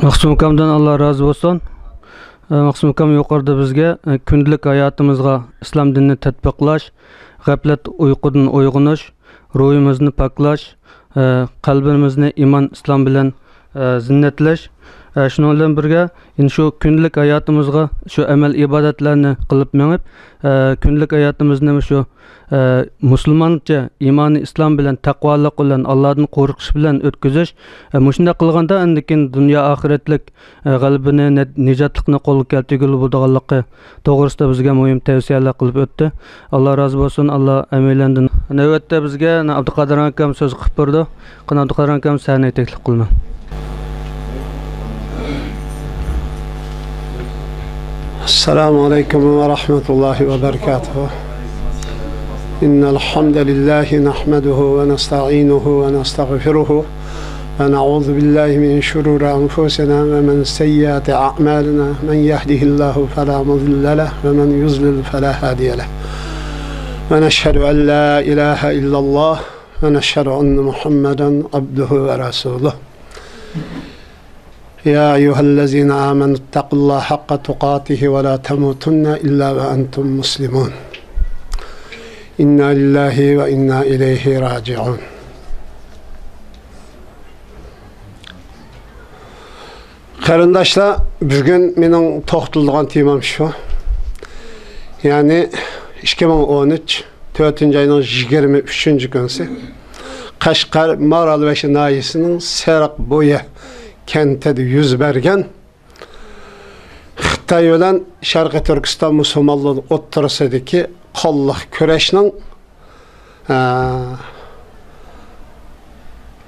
Maqsum akamdan Allah razı olsun. Maqsum akam yuqorida bizga kundalik hayotimizga islom dinini tatbiqlash, g'aflat uyqudan uyg'onish, ruhimizni poklash, qalbimizni iymon islom bilan zinnatlash, shuning bilan birga shu kundalik hayotimizga shu amal ibodatlarni qilib minib, kundalik hayotimizni shu musulmoncha iymoni islom bilan, taqvolik bilan, Allohdan qo'rqish bilan o'tkazish. Mushunda qilganda andikin dunyo oxiratlik g'alabini, nijotlikni qo'lga keltirgili bo'lganligi to'g'risida bizga muhim tavsiyalar qilib o'tdi. Alloh rozi bo'lsin, Alloh amaylandin. Navbatda bizga Abduqodir akam so'z qilib berdi. Qani Abduqodir akam, seni taklif qilaman. Assalomu alaykum va rahmatullohi va barakatuh. إن الحمد لله نحمده ونستعينه ونستغفره ونعوذ بالله من شرور أنفسنا ومن سيئات أعمالنا من يهده الله فلا مضل له ومن يضلل فلا هادي له ونشهد أن لا إله إلا الله ونشهد أن محمدا عبده ورسوله يا أيها الذين آمنوا اتقوا الله حق تقاته ولا تموتن إلا وأنتم مسلمون İnna lillahi ve inna ileyhi raciun. Qarindoshlar, bugun mening to'xtalgan temam shu. Ya'ni 2013 4-oyning 23-kunsi Qashqar Maralbashi nahiyasining Sariq bo'yi kentida yuz bergan Xitoy bilan Sharqiy Turkiston musulmonlari o'rtasidagi qonliq kurashning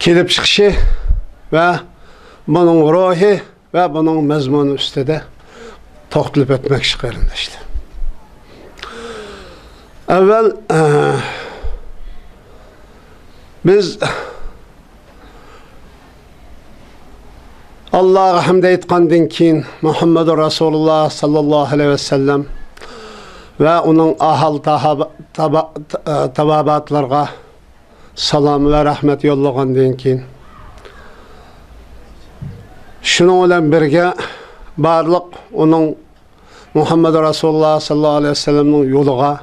kelib chiqishi va buning ruhi va buning mazmuni ustida to'xtalib o'tmoqchi qarindoshlar. Avval biz Allohga hamd aytgandan keyin Muhammadur Rasululloh sallallohu alayhi vasallam va uning ahal tababatlarga salom va rahmat yo'llagandan keyin shuning bilan birga barliq uning Muhammad Rasululloh sallallohu alayhi vasallamning yo'liga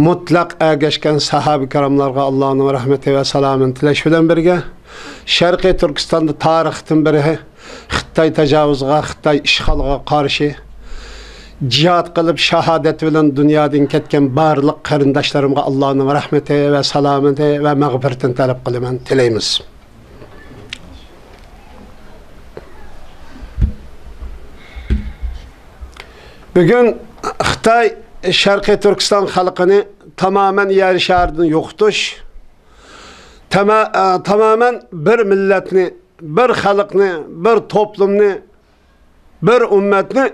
mutlaq ergashgan sahoba ikromlarga Allohning rahmati va salomini tilash bilan birga Sharqiy Turkistonda tarixdan beri Xitoy tajovuzga, Xitoy ishg'oliga qarshi jihad qilib shahodat bilan dunyodan ketgan barliq qarindoshlarimga Allohning rahmati va salomati va mag'firatini talab qilaman, tilaymiz. Bugun Xitoy Sharqiy Turkiston xalqini tamamen yer sharini yo'qotish, tamamen bir millatni, bir xalqni, bir toplumni, bir ummatni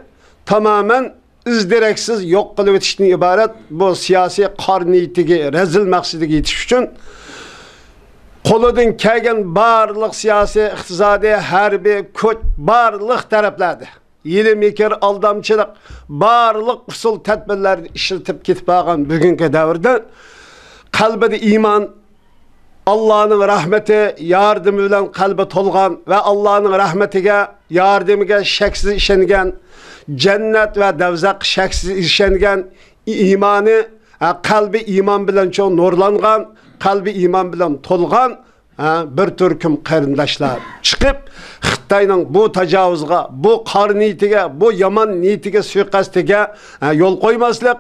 tamamen iz-deraksiz yo'q qilib o'tishdan iborat bu siyosiy qor niyatiga, rezil maqsadiga yetish uchun qo'lidan kelgan barliq siyosiy, iqtisodiy, harbiy kuch barliq taraflarda yili-mekir, aldamchilik, barliq usul tadbirlarni ishlatib ketib borgan bugungi davrda qalbida iymon, Allohning rahmati, yordami bilan qalbi to'lgan va Allohning rahmatiga, yordamiga shaksiz ishongan, jannat va davzaq shaksiz ishongan, iymoni, qalbi iymon bilan cho'ng nurlangan, qalbi iymon bilan to'lgan bir turkum qarindoshlar chiqib Xitoyning bu tajovuzga, bu qor niyatiga, bu yomon niyatiga, suiqasdiga yo'l qo'ymaslik,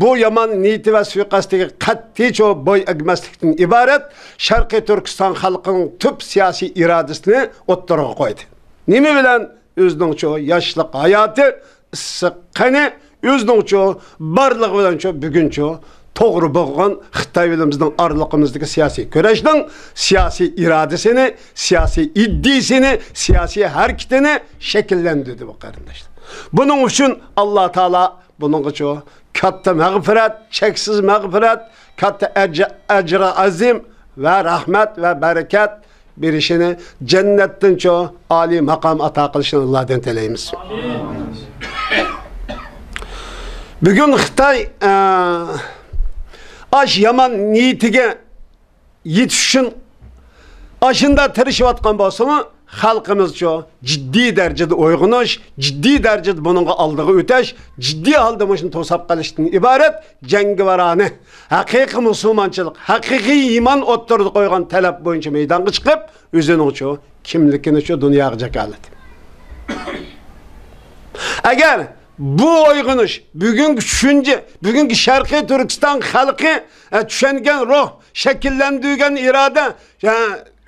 bu yomon niyati va suiqasdiga qat'iy bo'y egmaslikdan iborat Sharqiy Turkiston xalqining tub siyosiy irodasini o'ttirg'a qo'ydi. Nima bilan? O'zining yoshlik hayoti, issiq qani, o'zining borlig'i bilan buguncha to'g'ri bo'lgan Xitoy bilan bizning orliqimizdagi siyosiy kurashning siyosiy irodasini, siyosiy iddisini, siyosiy harakatini shakllantirdi bu qarindoshlar. Buning uchun Alloh taolo buningcha katta mag'firat, cheksiz mag'firat, katta ajri azim va rahmat va barakat berishini, jannatdan oliy maqom ato qilishini Allohdan tilaymiz. Bugun Xitoy aş yaman niyetiga yetish uchun ashunda tirishayotgan bo'lsa-mu, Xalqımız ciddi derecede uyg'unish, ciddi derecede bununla aldığı öteş, ciddi halde muşunu tosap qalishdan ibaret cengivarane, haqiqiy musulmonchilik, haqiqiy iymon o'ttirdi qo'ygan talab bo'yicha maydonga chiqib, o'zining shu kimligini shu dunyoga jakoladi. Agar bu uyg'unish bugungi tushuncha, bugungi Sharqiy Turkiston xalqi tushungan ruh, shakllantirgan iroda,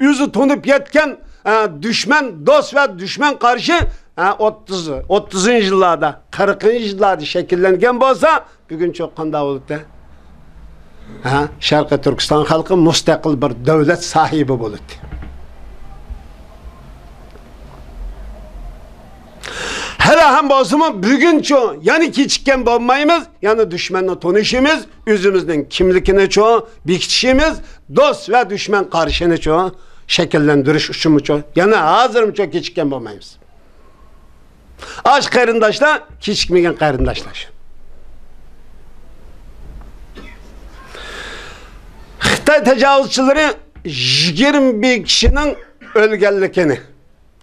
o'zi to'nib yetgan düşman, dost ve düşman karşı 30. Yıllarda, 40. Yıllarda şekillengen bolsa, bugün çok qanday oldu? Şarkı Türkistan halkı müstakil bir devlet sahibi oldu. Hele hem bolsa bugün çoğu, yani keçikken bolmayımız, yani düşmanla tanışımız, özümüzden kimlikini çoğu, bekitişimiz, dost ve düşman karşını çoğu, şekillendiriş üçün çoğu, yani hazır çok keçikken bolmayımız. Aç qarindoshlar, kechikmagan qarindoshlar. Xitoy tecavüzçileri 21 kişinin ölgenlikini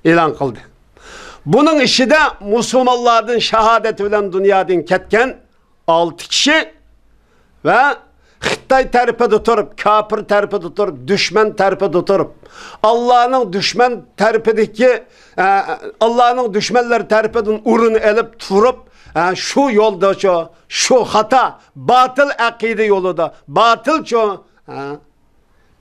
ilan kıldı. Bunun işi de Müslümanlardan şehadeti bilen dünyadan ketken 6 kişi ve Xitay tarafida turib, kafir tarafida turib, düşman tarafida turib, Allah'ın düşman tarafidagi, Allah'ın düşmanlar tarafidan o'rin elib turib, şu yo'lda şu xato, batıl aqida yo'lida, batıl şu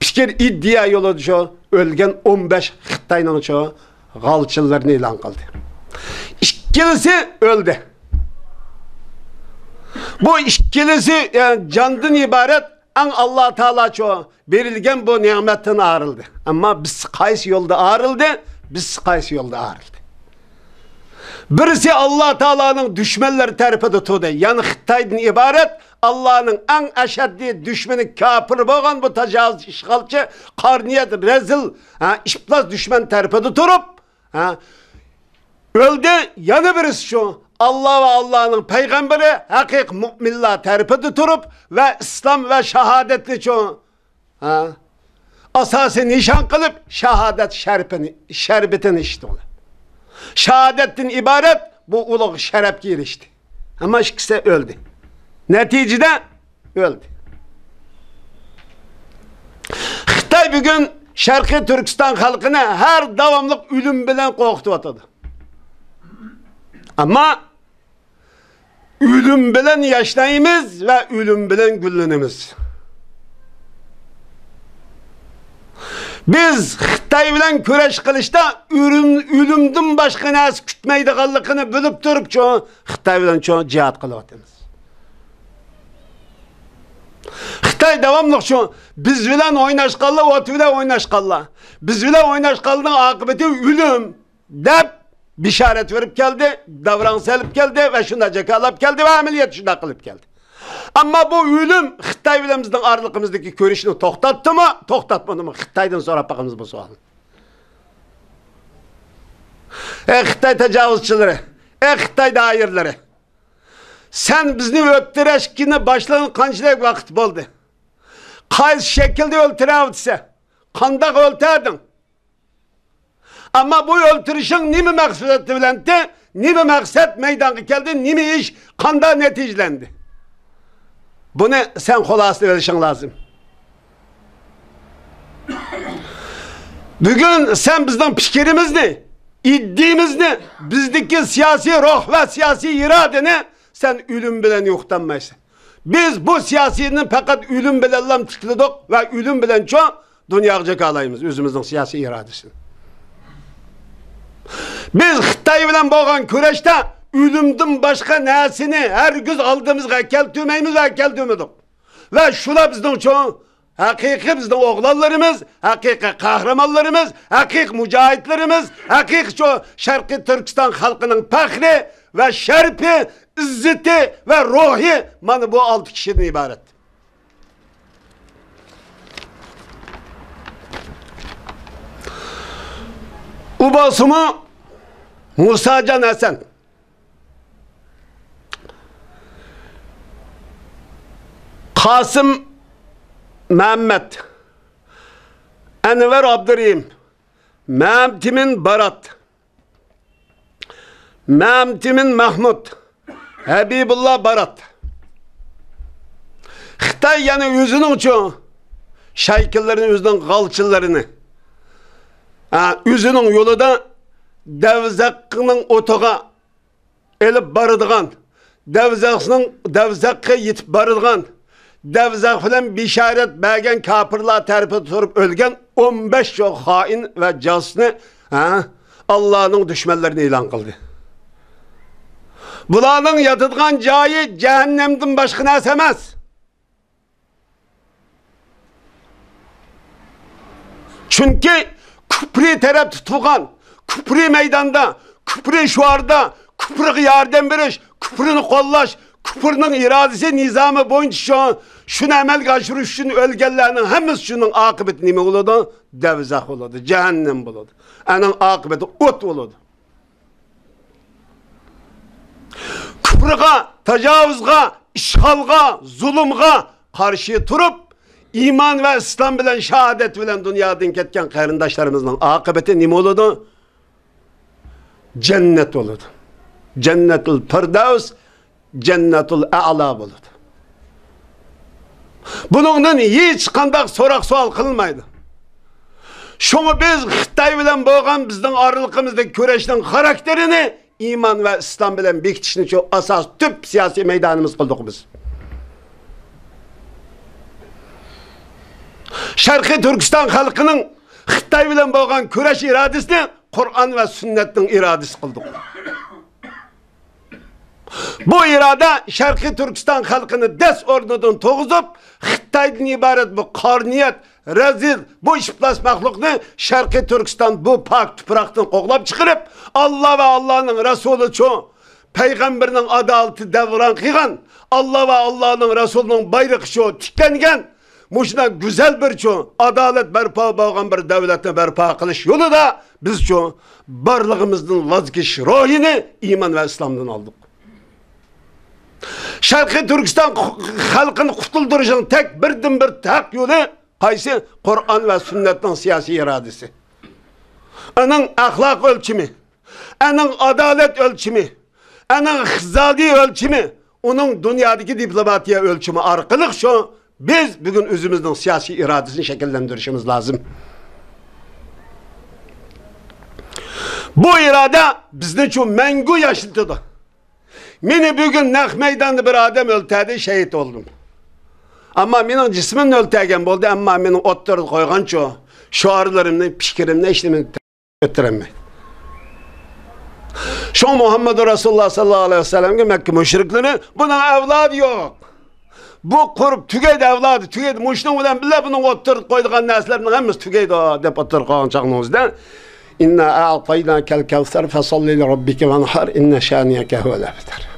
fikr iddia yo'lida şu o'lgan 15 Xitoyning şu g'alchilarini e'lon qildi. Ikkilisi o'ldi. Bu ikkilisi yani candan ibaret an Allah Teala çoğu verilgen bu nimetten ayrıldı. Ama biz qaysi yolda ayrıldı, biz qaysi yolda ayrıldı. Birisi Allah Teala'nın düşmanları tarafida turdi. Yani Xitoydan ibaret Allah'ın en aşaddi düşmanı kafir bo'lgan bu tecavüz işgalçı, qarniyat, rezil, iflas düşman tarafida turib, öldü. Yani birisi şu Allah ve Allah'ın peygamberi hakik müminler tarafida turib ve İslam ve şehadetli çoğu asası nişan kılıp şehadet şerbetini içti ona. Şehadetten ibaret bu ulug' şerefke erişti. Ama ikisi öldü. Neticede öldü. Xitay bugün Şarkı Türkistan halkına her devamlık ölüm bilen korkutup Ama ölüm bilen yaşlayımız ve ölüm bilen güllenimiz. Biz Xitay bilen küreş qilishda ölümdün başqa narsa kutmaydiganligini bilib turib çoğu Xitay bilen çoğu cihat qilyapmiz. Xitay davamlı şu biz bilen o'ynashqanlar, ot bilan o'ynashqanlar. Biz bilan o'ynashqanning oqibati ölüm deb bisharat verip geldi, davran selip geldi ve şunda cekalap geldi ve ameliyat şunda kılıp geldi. Ama bu ölüm Xitay bilen bizning arliqimizdagi ko'rishni to'xtatdi mı, to'xtatmadi mı? Xitoydan so'rab boqamiz bu savolni. Ey Xitoy tecavüzçileri, ey Xitoy dairleri, sen bizni o'ltirishni boshlagan qanchalik vaqt bo'ldi? Qaysi shaklda o'ltiryapsan? Qandoq o'ltirding? Ama bu öldürüşün nime maksat bilendi, nime maksat meydana geldi, nime iş kanda neticelendi. Bunu sen xulosini verişin lazım. Bugün sen bizden fikrimizni, iddiğimizni, bizdeki siyasi ruh ve siyasi iradeni sen ölüm bilen yo'qtanmaysan. Biz bu siyasinin fakat ölüm bilen tıkladık ve ölüm bilen çok dünya cekalayımız, özümüzün siyasi iradesini. Biz Xitay bilen bo'lgan kurashda ölümdün başka narsani hergiz oldimizga keltirmaymiz va keltirmadik. Va shular bizning çoğu haqiqiy bizning o'g'lonlarimiz, haqiqiy qahramonlarimiz, haqiqiy mujohidlarimiz, haqiqiy shu Sharqiy Turkiston xalqining faxri va sharfi, izzati va ruhi mana bu 6 kishidan iborat. Ubasumu Musa Can Hasan. Kasım Mehmet, Enver Abdurrahim, Memtimin Barat, Memtimin Mahmud, Habibullah Barat. Xitay yani özünün üçün şaykillerini, özünün qalçılarını, özünün yolu da devzakının otağa elip barıdığan, devzakka yetip barıdığan, devzak filan bişaret bergen kafirler tarifi tutup ölgen 15 çok hain ve casusunu Allah'ın düşmanlarını ilan kıldı. Bulanın yatıdığan cayı cehennemden başka ne esemez. Çünkü küfri taraf tutulgan, küfri meydanda, küfri şuarda, küfrüge yardım veriş, küfrünü qollash, küfrünün iradesi nizamı boyunca şunu amalga oshirish uchun o'lganlarning hammasi shuning oqibati nima bo'ladi? Davzaq bo'ladi, jahannam bo'ladi. Aning oqibati o't bo'ladi. Küfrüge, tecavüzga, işgalga, zulumga qarshi turib, iman ve İslam bilen, şehadet bilen dünyadan ketken qarindoshlarımızın akıbeti nima bo'ladi? Cennet bo'ladi. Cennetul Firdavs, Cennetul A'la bo'ladi. Bunundan hiç qandaq so'roq sual qilmaydi. Şunu biz Xitoy bilan bo'lgan bizning aralıqımızdaki kurashning xarakterini iman ve İslam bilan bekitishni şu asas tüp siyasi meydanımız qildik biz. Şarkı Türkistan halkının Xitoy bilan bo'lgan kurash iradesini Kur'an ve sünnetning iradesi qildik. Bu irade Şarkı Türkistan halkını des o'rnidan to'g'izib, Xitoydan iborat bu qorniyat, rezil, bu iflas mahlukni Şarkı Türkistan bu pak tuproqdan qo'g'lab chiqarib, Allah ve Allah'ın Resulü uchun payg'ambarning adolati davron qilgan, Allah ve Allah'ın Resulüning bayrog'i shu tiklangan, muşuna güzel bir şu adalet berpa bo'lgan bir devletni berpa qilish yo'lida biz şu barlığımızdan vazgeç ruhini iman ve İslam'dan aldık. Şarkı Türkistan halkını qutuldirishning tek birdan bir haq yo'li qaysi? Kur'an ve sünnetning siyasi iradesi. Aning ahlak ölçümü, aning adalet ölçümü, aning iqtisodiy ölçümü, onun dünyadaki diplomatiya ölçümü orqali şu biz bugün özümüzün siyasi iradesini şekillendirişimiz lazım. Bu irade bizni şu mengu yaşatdı. Meni bugün nak meydanda bir adam öldürdü, şehit oldum. Ama benim cismim öldürgen oldu, ama benim otları koygan şu şuarlarımla, fikrimle, işlemini öttüremem. Şu Muhammed Resulullah sallallahu aleyhi ve sellem'e Mekke müşrikleri, bunun evladı yok. Bu kurup tügeydi evladı, tügeydi. Muşnun bilen bile bunun otturup koyduğun neslerinin hepsi tügeydi dep otturup koygan çağınızda. İnna a'taynâkel kevser fesalli li rabbike venhar inne şâniyeke huvel ebter.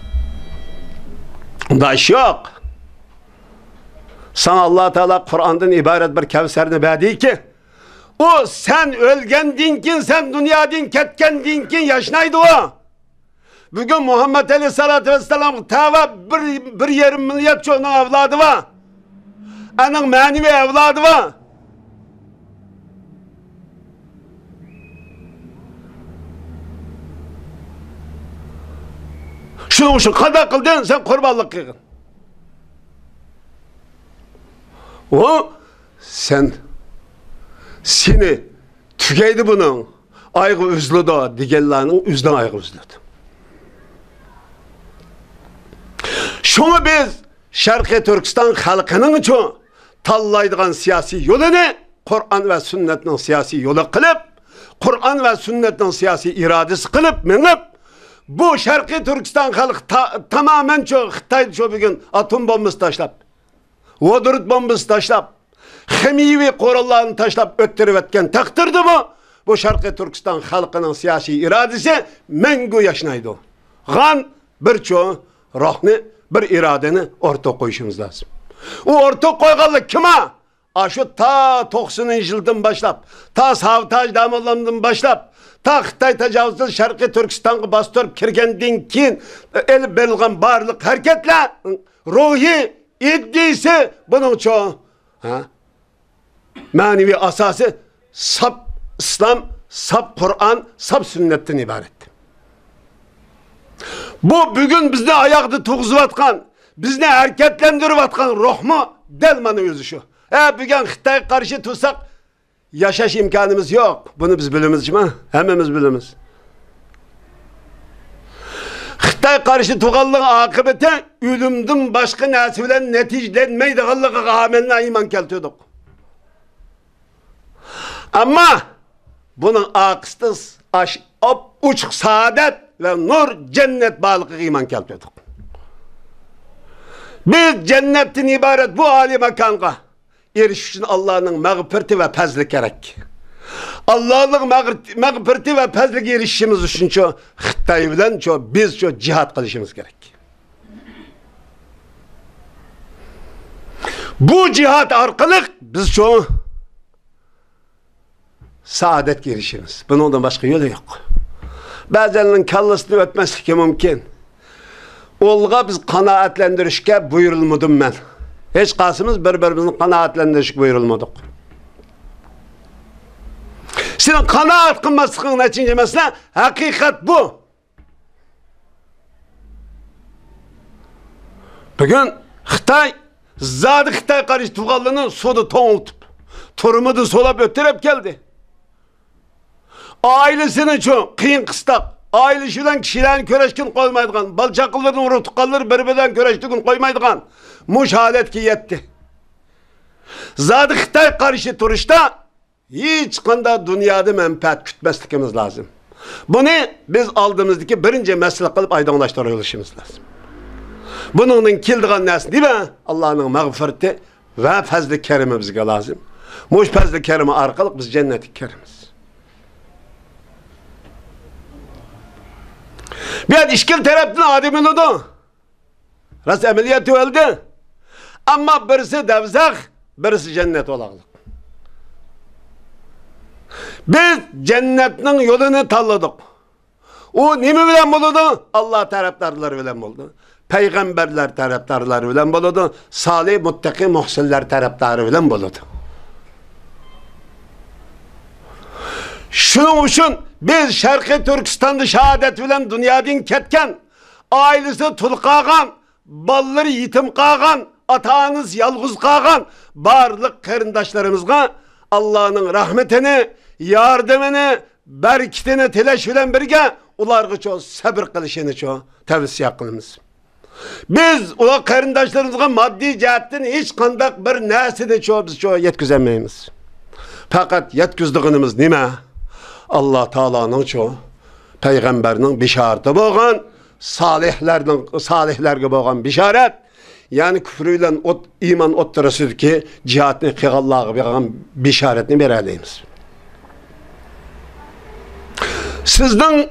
Bunda iş yok. Sana Allah Teala Kur'an'dan ibaret bir kevserini verdi ki o sen ölgen dinkin, sen dünya din ketken dinkin yaşnaydı o. Bugün Muhammed Aleyhisselatü Vesselam tava bir yarım milyar çoğunun evladı var. Anın manevi evladı var. Şunun için kadar kıldın, sen kurbanlık kıldın. O sen seni tügeydi bunun. Ayğı üzlüdü, digerlerinin üzden ayğı üzlüdü. Şunu biz Şarkı Türkistan halkının için tallaydıgan siyasi yolunu Kur'an ve sünnetinin siyasi yolu kılıp, Kur'an ve sünnetinin siyasi iradesi kılıp, minip, bu Şarkı Türkistan halkı tamamen çok Xitay'da şu bugün atom bombası taşlap, vodorod bombası taşlap, ximiyevi qurollarını taşlap öttürüp etken takdirdi mi? Bu Şarkı Türkistan halkının siyasi iradesi mengu yaşnaydı. Gan birçoğu ruhni, bir iradeni orta koyuşumuz lazım. O orta koyganlık kime? Şu ta 90. yıldan başlap, ta Savtaj damlalarından başlap, ta Xitay tecavüzden Şarkı Türkistan'ı bastırıp kirgenden keyin el berilgan barlık hareketler ruhi iddisi bunun çoğu manevi asası sap İslam Sap Kur'an, sap sünnetten ibaret. Bu bugün bizni ayaqda turg'izayotgan, bizni harakatlantirayotgan ruhmi del mana o'zi shu. Bugün Xitoyga qarshi tursak yaşaş imkanımız yok. Bunu biz bilimizmi? Hemmimiz bilimiz. Xitoy qarshi turganlik oqibati o'limdan boshqa narsa bilan natijalanmaydiganligiga amenna iymon keltirdik. Ama bunun aqısız uçuk saadet ve nur cennet bağlıkı iman keltirdik. Biz cennetten ibaret bu âli makanğa erişiş için Allah'ın mağfireti ve fazlı gerek. Allah'ın mağfireti ve fazlı erişişimiz için Xitoy bilan biz cihat qilishimiz gerek. Bu cihat orqali biz saadet erişimiz. Bundan başka yolu yok. Bazeninin kallasını ötmezlik mümkün. Olga biz kanaatlendirişke buyurulmadım ben. Hiç kasımız birbirimizin kanaatlendirişke buyurulmadık. Senin kanaat kılmasının neçince mesela hakikat bu. Bugün Xitay, zadı Xitay karşı tuğallının sudu toğultup, turumudu solap ötürüp geldi. Ailesini çok kıyın kıstak, ailesi bilen kişilerin köreşkin koymaydıgan, balçakılların urutukanları birbirinden köreşkin koymaydıgan, muş halet ki yetti. Zadı Xitay karşı turuşta hiç kanda dünyada menfaat kütmezlikimiz lazım. Bunu biz aldığımızdaki birinci mesele kılıp aydınlaştırılışımız lazım. Bunun kildiğen nesi değil mi? Allah'ın mağfireti ve fazl-ı kerimi bize lazım. Muş fazl-ı kerimi arkalık biz cenneti kerimiz. Bir işkil taraftan ademin oldu. Rast ameliyatı öldü. Ama birisi devzak, birisi cennet olaqlık. Biz cennetinin yolunu tanıdık. O nimi bilen buldu? Allah taraftarları bilen buldu. Peygamberler taraftarları bilen buldu. Salih, muttaki, muhsinler taraftarı bilen buldu. Şunun için biz Şarkı Türkistan'da şehadet bilen dünyadan ketken, ailesi tul qağan, balları yetim qağan, atağınız yalğız qağan, barlıq qarindoshlarımızga Allah'ın rahmetini, yardımını, berkitini tilash bilan birga ularga çok sabır qilishini çok tavsiya qilamiz. Biz ular qarindoshlarımızga maddiy jihatdan hech qanday bir narsani çok biz çok yetkazamaymiz. Faqat yetkazdig'inimiz nima? Allah Teala'nın çoğu peygamberinin bişareti bo'lgan, salihlerge bo'lgan bişaret, yani küfrüyle iman ottırasıdaki cihatni qilganlarga bergan bişaretini bereleymiz. Sizning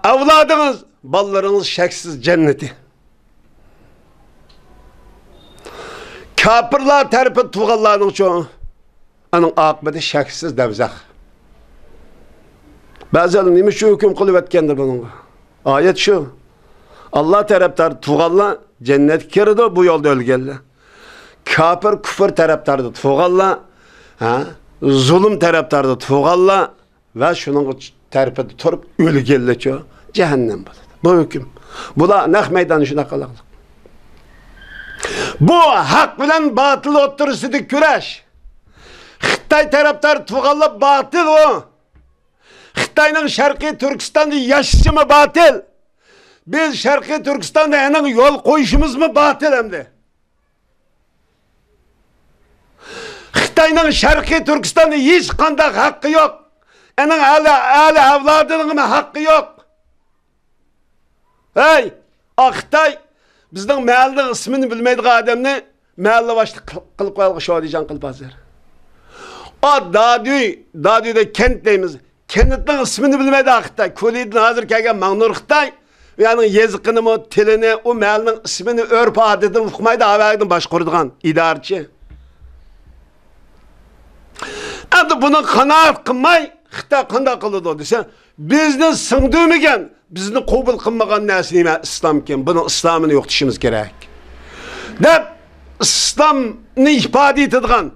avladınız, ballarınız şeksiz cenneti. Kafirlar tarafi tug'anlarning çoğu anın akıbeti şeksiz devzah. Bazen nima shu hukm qilib o'tgandir bunga? Ayet şu. Allah taraftar tug'anlar cennet kirdi bu yo'lda o'lganlar. Kafir kufr taraftarı tug'anlar, zulm taraftarı tug'anlar va shuning tarafida turib o'lganlar cehennem bo'ladi. Bu hukm. Bular naq maydoni shunaqa qiladi. Bu haq bilan batıl o'tirisidagi kurash. Xitoy taraftar tug'anlar batıl o. Xitoyning Sharqiy Turkistonda yashashimi batil? Biz Sharqiy Turkistonda aniq yo'l qo'yishimizmi batil hamda? Xitoyning Sharqiy Turkistonda hech qanday haqqi yo'q. Aniq ali avlodining haqqi yo'q. Hey, Xitoy bizning mahallaning ismini bilmaydigan odamni mahalla boshliq qilib qo'ygan Shodijon qilib hozir. O Daduyda kent deymiz. Kentning ismini bilmaydi Xitoy. Ko'lidan hozir kelgan Mangnur Xitoy, ya'ni yeziqini, tilini, u mahallaning ismini, urf odatini uqmaydi, avvaldan boshqaradigan idorchi. Endi buni qanoat qilmay Xitoy qanday qiladi desa, bizni singdirmagan, bizni qabul qilmagan narsa nima? Islom ekan. Buni islomini yo'qotishimiz kerak. Deb islomni ifoda etadigan,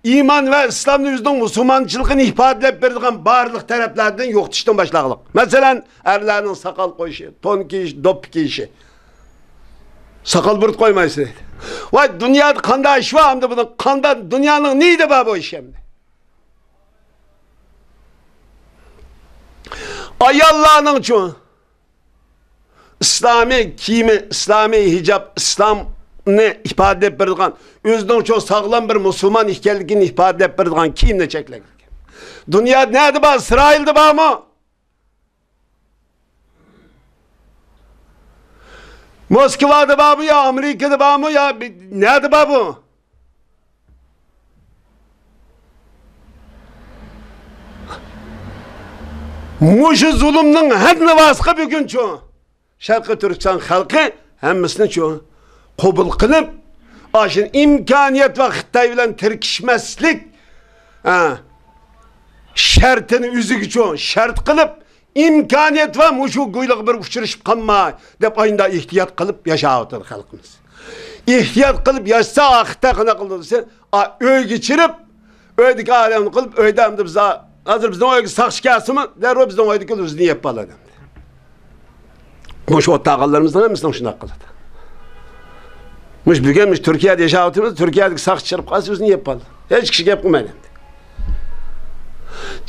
iman ve İslam'ın yüzünün Müslümançılığını ifade berdigan barlıq taraflardan yo'qotishdan başlağılıq. Mesela erlerinin sakal koyuşu, ton kiyişi, dop kiyişi. Sakal burt koymayısın dedi. Vay dünyada qanday iş var hamda bunun qanday dünyanın neydi var bu iş hem de? Ayollarning uchun İslami kiyimi, İslami hicab, İslamni ifade edip berdigan, o'zining çok sağlam bir Müslüman ekanligini ifade edip berdigan kiyimni cheklagan. Dünyada nerede var? İsrail'de var mı? Moskva'da var mı ya? Amerika'da var mı ya? Nerede var bu? Muşu zulümnün her vasqı bugün çoğu. Şarkı Türkistan halkı hemmisini çoğu qabul qilib, aşın imkaniyet ve Xitay bilan tirkishmaslik şartini üzügü çoğu şart qilib, imkaniyet ve muşu guyluq bir uchrashib qolmay deb ayında ihtiyat qilib yashayotdi xalqimiz. İhtiyat qilib yashsa, Xitay qana qildi desa, uyga chirib, uydagi alamni qilib, uyda endi biz hazır bizning uyga saqchi kelsimi, darrov bizning uydagi o'zini yeb qoladi. Mush o'ttag'anlarimizdan hammasini shunday qiladi. Mush bugun mush Turkiyada yashayotimiz, Turkiyadagi saqchi chirib qolsa o'zini yeb qoladi. Hech kishi gap qilmaydi.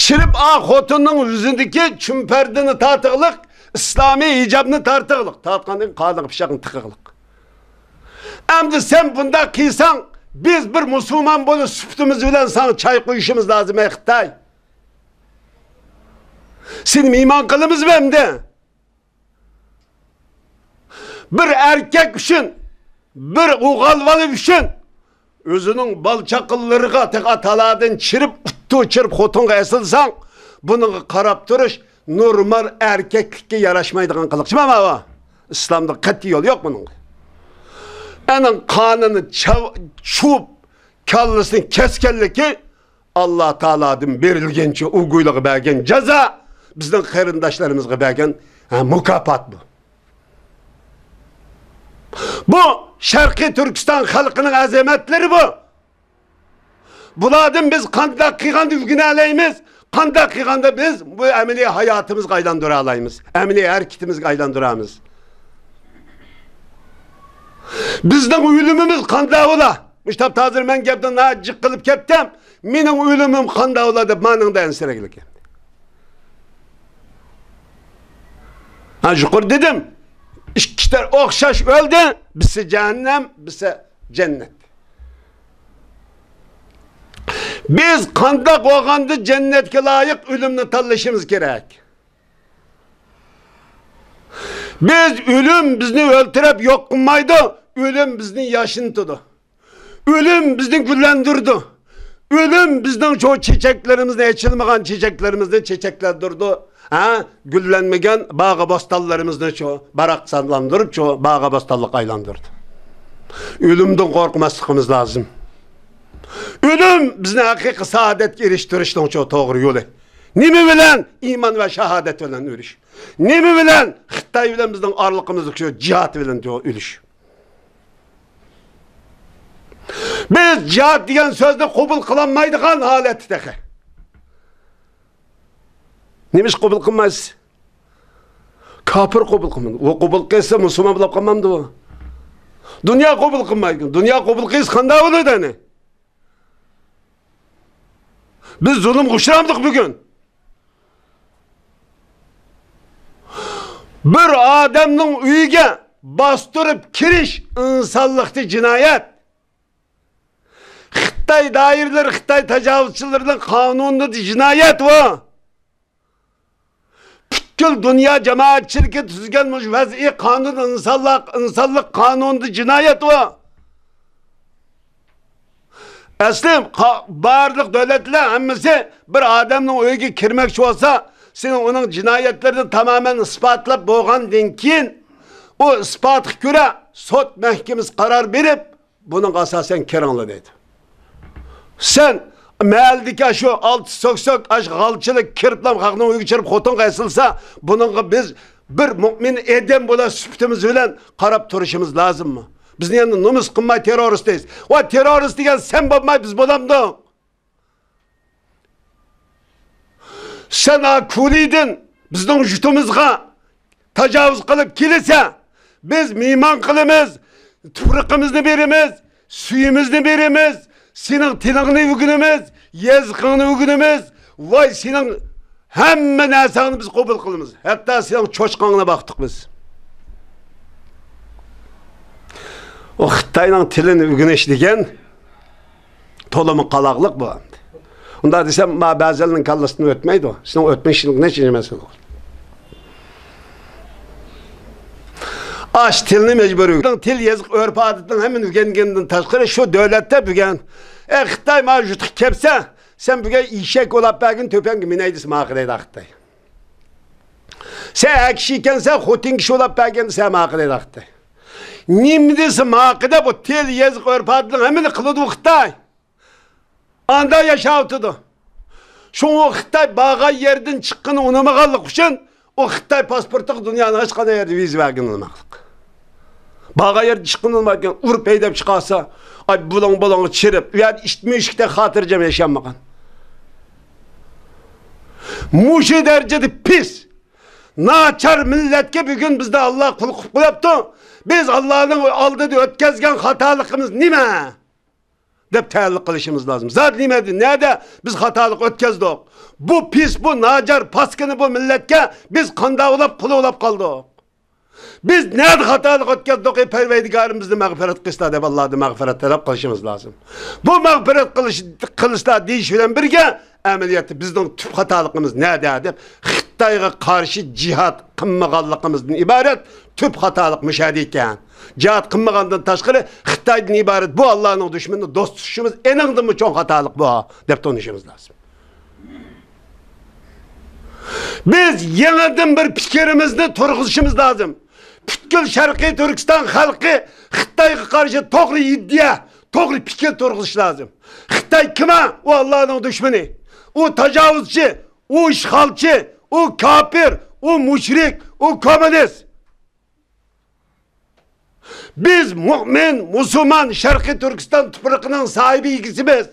Chirib a xotinning yuzindagi chumpardini tortiqliq, islomiy hijobni tortiqliq, tortgandan qoniga pichoqni tiqiqliq. Endi sen bunda qilsang, biz bir musulmon bo'lib sutimiz bilan sana choy qo'yishimiz lozim ey Xitoy. Seni miyman qilamiz endi? Bir erkek üçün, bir o'g'al üçün o'zining bal chaqillariga tek atalardan chirib, uttu chirib xotinga asilsang, bunga qarab turish normal erkeklikka yarashmaydigan qiliq. Nima bu? İslamda qat'iy yo'l yo'q buning. Aning qonini chuvib, kallasini kesganligi Allah Teala'dan berilgancha u go'yliga bergan jazo, bizning qarindoshlarimizga bergan mukofot bu. Bu Şarkı Türkistan halkının azametleri bu. Bulardan biz qanday qilganda o'rgana qanday qilganda biz bu ameliy hayotimizga aylandıra alaymiz. Ameliy hareketimizga aylandıramiz. Bizning o'limimiz qanday bo'la? Müştab hozir men gapdan jiq qilib ketdim. Mening o'limim qanday bo'ladi deb maningda ansiraglik. Ha yuqori dedim. İkkişler o'xshash o'ldi, birisi cehennem, birisi cennet. Biz qandaq bo'lganda cennetga loyiq o'limni tanlashimiz kerak. Biz o'lim bizni o'ltirib yo'q qilmaydi, o'lim bizni yashintirdi. O'lim bizni gullandirdi. O'lim bizning çoğu çiçeklerimizni, açılmagan çiçeklerimizni çiçeklendirdi. Ha, güllenmegen bağa bostanlarımızını çoğu baraksallandırıp çoğu bağa bostanlık aylandırdı. Ölümden korkmaslıkımız lazım. Ölüm bizni hakiki saadetke eriştirişnin çoğu doğru yolu. Nimi bilen iman ve şehadet bilen ölüş. Nimi bilen Xitay bilen bizden arlıkımızı çoğu cihat bilen çoğu ölüş. Biz cihat diyen sözde kabul kılanmaydıgan halet tehi. Neymiş kabul kılmaz? Kafir kabul kılmadı. O kabul kılsa Müslüman bulup kalmamdı o. Dünya kabul kılmaydı. Dünya kabul kılsa qanday bo'ladi hani? Biz zulüm uçramdık bugün. Bir adamın uyga bastırıp kiriş insanlıqda cinayet. Xitay dairleri, Xitay tecavüzçülerinden kanunda cinayet o. Bütün dünya cemaatçilik tüzgenmiş vaz'i kanun insanlık kanunda cinayet o. Asli barlıq devletler hemmisi bir adamın uyga kirmekçi olsa senin onun cinayetlerini tamamen ispatlap bolğandan keyin o ispatga göre sot mahkemesi karar verip bunun asasen kiringlar dedi. Sen Məldiki şu altı sok aş galçılık kirplam xalqning uyiga kirib xotin qaysilsa, buningga biz bir mümin edem bo'la sutimiz bilan qarab turishimiz lazımmi? Bizni endi nomus qilmay terrorist deysiz. Va terrorist degan sen bo'lmay biz bo'lamdiq. Sen kuliydin bizning jutumizga tajovuz qilib kelsa, biz miyman qilamiz, tuproqimizni beramiz, suyimizni beramiz, sening tilingni o'rganamiz, yezqingni o'rganamiz, voy sening hamma narsangni biz qabul qilamiz. Hatto sening cho'chqangni boqdik biz. O Xitoyning tilini o'rganish degan to'limi qaloqliq bu. Unda desem ma ba'zilarning kallasidan o'tmaydi. Sening o'tmishing necha masala. Aş tilini mecbur. Til yazık örf adetinden hemen o'rgangandan tashqari shu davlatda bugun Xitoy ma yutuq kelsa, sen bugun eshak olab bergin to'panga minay desa ma qilaydi Xitoy. Sen kishi ekansan, xotin kishi olab bergin desa ma qilaydi Xitoy. Nima desa ma qiladi bu til yazık örf adetinden hemen qiladi Xitoy. Anda yaşayotdi. Shu Xitoy bag'an yerdan chiqqani unamaganlik uchun o Xitoy pasportiga dunyoning hech qanday yerda viza bergan olmaqlik. Bag'an yerdan chiqqan olmagan, urib haydab chiqarsa, ay bulong bulong chirib, u yerda itmishikda xotirjam yashanmagan. Mushu darajada pis, nachar millatga bugun bizda Alloh qul qilib qo'yapti. Biz Allohning oldida o'tkazgan xatoligimiz nima? Deb tayyorlik qilishimiz lazım. Zat nimadi? Nerede biz xatolik o'tkazdik? Bu pis, bu nacar paskini bu millatga biz qanday olab qul olab qoldik? Biz nerede xatolik o'tkazdik? Ey Parvardigorimizni mag'firat qilsa deb Allohdan mag'firat talab qilishimiz lazım. Bu mag'firat qilishlar deyish bilan birga amaliyotda bizning tub xatoligimiz nerede deb Xitoyga qarshi jihad qilmaganligimizdan iborat tub xatolik mushahada ekan. Jihad qilmagandan tashqari Xitoydan iborat bu Allohning dushmani do'st tutishimiz eningdimi cho'ng xatolik bu deb tunishimiz lazım. Biz yangidan bir fikrimizni turg'izishimiz lazım. Butkul Sharqiy Turkiston xalqi Xitoyga qarshi to'g'ri iddia, to'g'ri fikr turg'izish lazım. Xitoy kim? U Allohning dushmani. U tajovuzchi, u ishg'olchi, u kofir, u mushrik, u kommunist. Biz mümin, Müslüman, Şarkı Türkistan toprağının sahibi ikisimiz.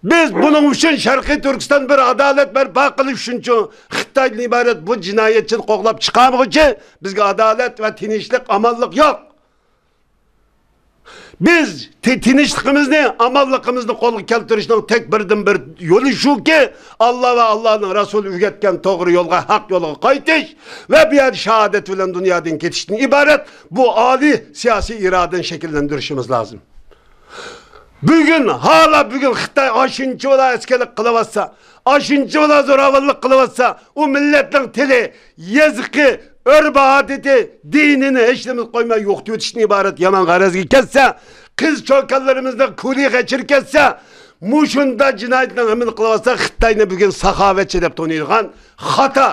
Biz bunun için Şarkı Türkistan bir adalet berpa qilish uchun Xitoydan iborat bu jinoyatchini qo'g'lab chiqarmoqchi bizga adalet ve tinchlik, amonlik yo'q. Biz tinchligimizni, amonligimizni qo'lga keltirishning tek birdan bir yo'li shuki, Alloh va Allohning Rasuli o'rgatgan to'g'ri yo'lga, haq yo'lga qaytish va bu yer shahodat bilan dunyodan ketishdan iborat bu oliy siyosiy irodani shakllantirishimiz lozim. Bugün hala bugün Xitoy ashuncha bola askarlik qilyotsa, ashuncha bola zo'ravonlik qilyotsa, u millatning tili, yezqi, örf adeti, dinini hech nima qo'ymay yo'qotib o'tishdan iborat yomon g'arazga ketsa, qiz cho'kanlarimizni kuli g'achir ketsa, mushunda jinoyatni amal qilyotsa, Xitoyni bugun saxovatchi deb taniydigan xato,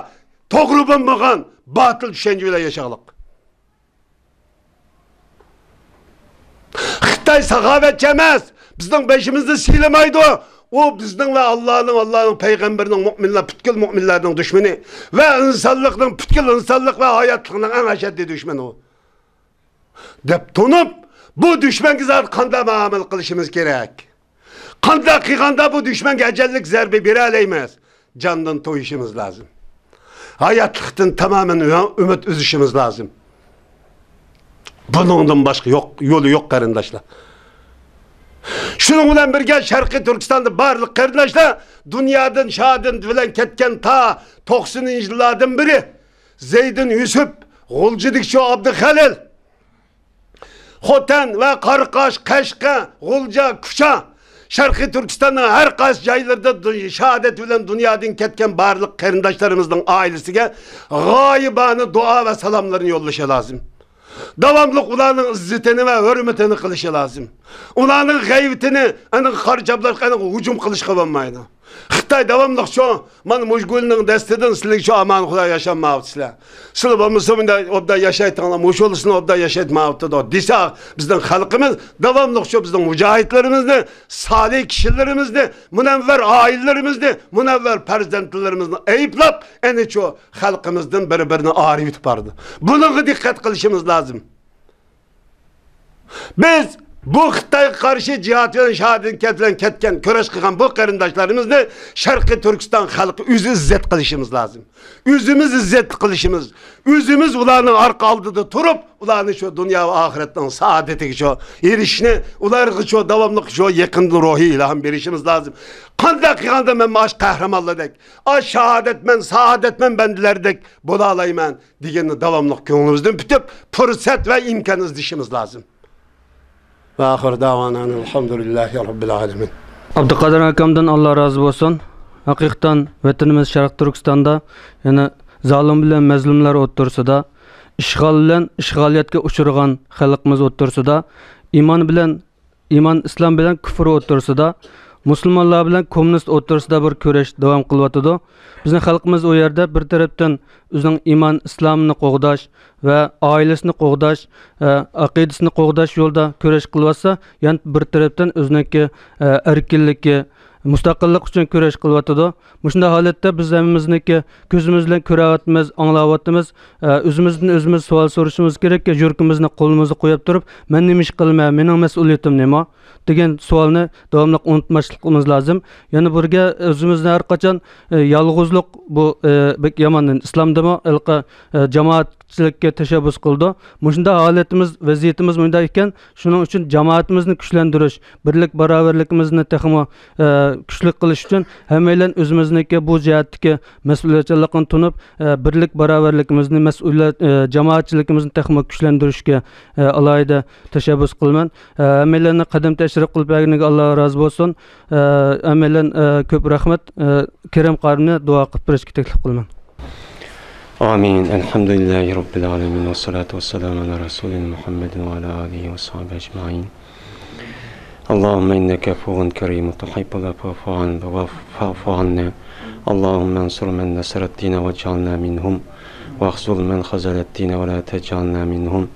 to'g'ri bo'lmagan botil tushuncha bilan yashaqliq. Xitoy saxovatchi emas, bizning beshimizni siylamaydi. O bizning va Allohning, Allohning payg'ambarining, mo'minlar, butkul mo'minlarning dushmani va insonlikning, butkul insonlik va hayotlikning eng ashaddiy dushmani u. Deb tunib, bu dushmanga zot qanday muomala qilishimiz kerak? Qanday qilganda bu dushmanga ajallik zarba bera olamiz? Jondan to'yishimiz lozim. Hayotlikdan tamoman umid uzishimiz lozim. Buningdan boshqa yo'q, yo'li yo'q qarindoshlar. Şunun bilan birga Sharqiy Turkistonda barliq qarindoshlar dunyodan shodin bilan ketgan ta 90-yillardan biri Zeydin Yusuf, G'uljidikchi Abduhalil, Xotan va Qarqosh, Qashqa, G'ulja, Kucha Sharqiy Turkistonning har qaysi joylarida shahodat bilan dunyodan ketgan barliq qarindoshlarimizning oilasiga g'oyibona duo va salomlarni yo'llashi lozim. Davamlı ularning izzetini va hurmatini qilishi lozim. Ularning g'aybatini, aniq xarjablarga aniq hujum qilishga bo'lmaydi. Xitoy davamlı shu mana mujgulning dastidan sizlarga shu aman Xudo yashamayapsizlar. Sizlar bo'lmasa bunday obda yashaytinglar, mushulisini obda yashatmayapti desa, bizning xalqimiz davamlı shu bizning mujohidlarimizni, solih kishilarimizni, munavvar oilalarimizni, munavvar farzandlarimizni ayblab, ana shu xalqimizdan bir-birini ayirib yubordi. Bunga diqqat qilishimiz lozim. Biz Bu Xitoyga qarshi jihad bilan shahodat bilan ketgan, kurash qilgan bu qarindoshlarimizni Sharqiy Turkiston xalqi o'zi izzat qilishimiz lozim. O'zimiz izzat qilishimiz, o'zimiz ularning orqa oldida turib, ularni shu dunyo va oxiratning saodatiga shu erishishni, ularga shu davomli shu yaqin ruhiy ilhom berishimiz lozim. Qanday qilganda men mash qahramonlardek, a shahodatman, saodatman bandalardek bo'la olayman deganni davomli ko'nglimizdan bitib, fursat va imkon izlashimiz lozim. Ve ahir davana elhamdülillahi rabbil alamin. Abduqodir akamdan Allah razı olsun. Hakikaten vatanimiz Şarkı Türkistan'da yani zalim bilan mazlumlar o'ttirsida, ishg'ol bilan ishg'oliyatga uchragan xalqimiz o'ttirsida, iymon bilan iymon islom bilan kufr o'ttirsida, musulmonlar bilan kommunist o'ttirsida bir kurash davom qilyotidi. Bizning xalqimiz u yerda bir tarafdan o'zining iymon islomini qo'g'dash va oilasini qo'g'dash, aqidasini qo'g'dash yo'lida kurash qilyotsa, yana bir tarafdan o'ziniki erkinligi, mustaqillik uchun kurash qilyotidi. Mushunday holatda biz hammamizniki ko'zimiz bilan ko'ryapmiz, anglayapmiz, o'zimizdan o'zimiz savol so'rashimiz kerakki, yuragimizni qo'limizga qo'yib turib, men nima ish qilaman, mening mas'uliyatim nima degan savolni davomli unutmasligimiz lozim. Yana birga o'zimizni har qachon yolg'izlik bu bek yomon, islomdami jamoatchilikka tashabbus qildi. Mushunday holatimiz, vaziyatimiz bunday ekan, shuning uchun jamoatimizni kuchlantirish, birlik barobarligimizni texmo kuchli qilish uchun hammaylan o'zimizniki bu jihatdagi mas'uliyatchilikni tunib, birlik barobarligimizni, mas'uliyat jamoatchiligimizni texmo kuchlantirishga alohida tashabbus qilaman. Hammaylarni qadam tashrif qilib berganiga Alloh rozi bo'lsin. Hammaylan ko'p rahmat. Kerim qarimni duo qilib berishga taklif qilaman. Amin. Elhamdülillahi Rabbil alemin. Ve salatu ve selamu ala Resulina Muhammedin ve ala alihi ve sahbihi ecmain. Allahümme inneke afuvun kerimun tuhibbul afva fa'fu anna. Allahümme ansur men nesered dine ve cealna minhum. Ve ahzul men hazelet dine ve la tecalna minhum.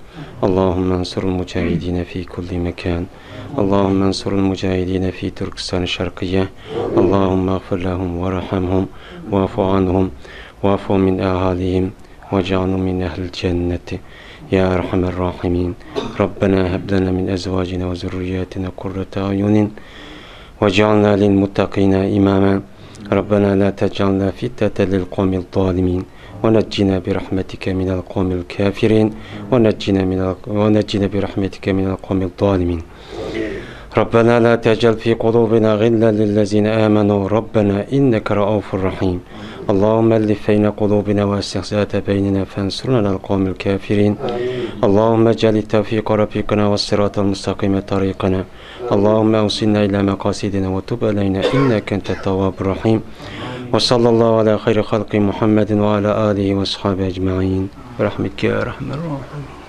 Allahümme ansurul mücahidine fi kulli mekan. Allahümme ansurul mücahidine fi Türkistan şarkıye. Allahümme agfir lehum ve rahamhum ve afu anhum. Vafu min ahalihim ve cealna min ehlil cenneti. Ya erhamer rahimin. Rabbena heb lena min ezvacina ve zürriyetina kurrete ayunin ve cealna lil muttakina imama. Rabbena la tecalna fitneten lil kavmil zalimin ve neccina bi rahmetike minel kavmil kafirin ve neccina bi rahmetike minel kavmil zalimin. Rabbena la tecel fi kulubina gillen lillezine amenu. Rabbena inneke raufur rahim. Allahümme ellif beyne kulubina ve istihzate beynina fensurna alel kavmil kafirin. Allahümme celi tevfika rafikina ve sıratal mustakime tarikana. Allahümme evsilna ila mekasidina ve tub aleyna inneke entet tevvabur rahim. Ve sallallahu ala hayri halki Muhammedin ve ala alihi ve sahibi ecmain. Rahmetke ya rahmer rahim.